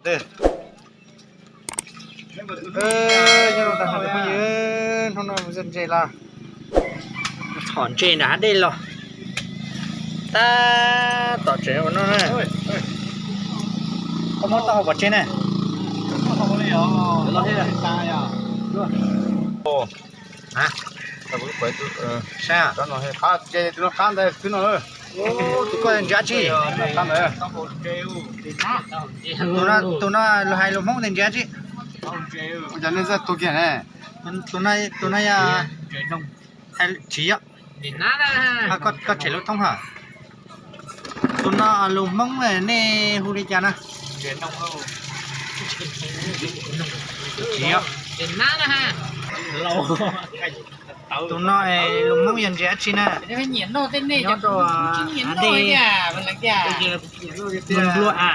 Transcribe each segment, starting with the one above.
Nyob zoo tag nrho cov phooj ywg, hnub no mus zaj ntses los, txhom ntses nram hav dej los. Tab tom tsev ua no na. Koj muab taub hau pov tseg na. Saib, tus koj ntsia dab tsi? Tus no lus hais lus Hmoob ntsia dab tsi? Tus no yog tsis yog, koj tshem lub thoob hos. Tus no lus Hmoob nej hu li cas na? Tsis yog. Tus no lus Hmoob yog ntses dab tsi na? Nyob rau hav dej, nplua nplua.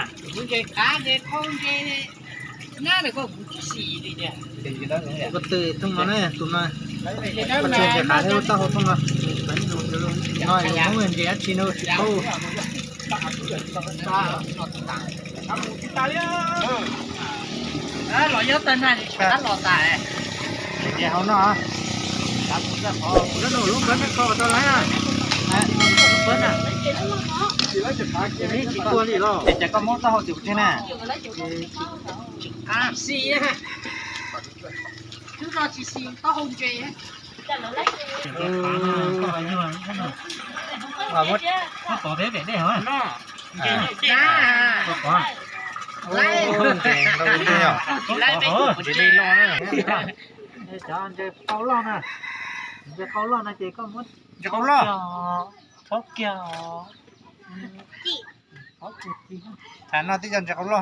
Ko tw thooj no na, tus no, koj tshuav ntses qav thiab lub taub hau thooj no. No lus Hmoob yog ntses dab tsi no tsis paub. Los yog tag na, tab los tas. Ntses hauv no. Lub npawb me ko tau lawm na. Lub npawb na. Tsis tuag li los? Ces cas koj muab taub hau txiav pov tseg na? Ntses qau loj na, ntses qau loj no ces koj muab, ntses qau loj, txhob kiag. Tham no twb yog ntses qau loj.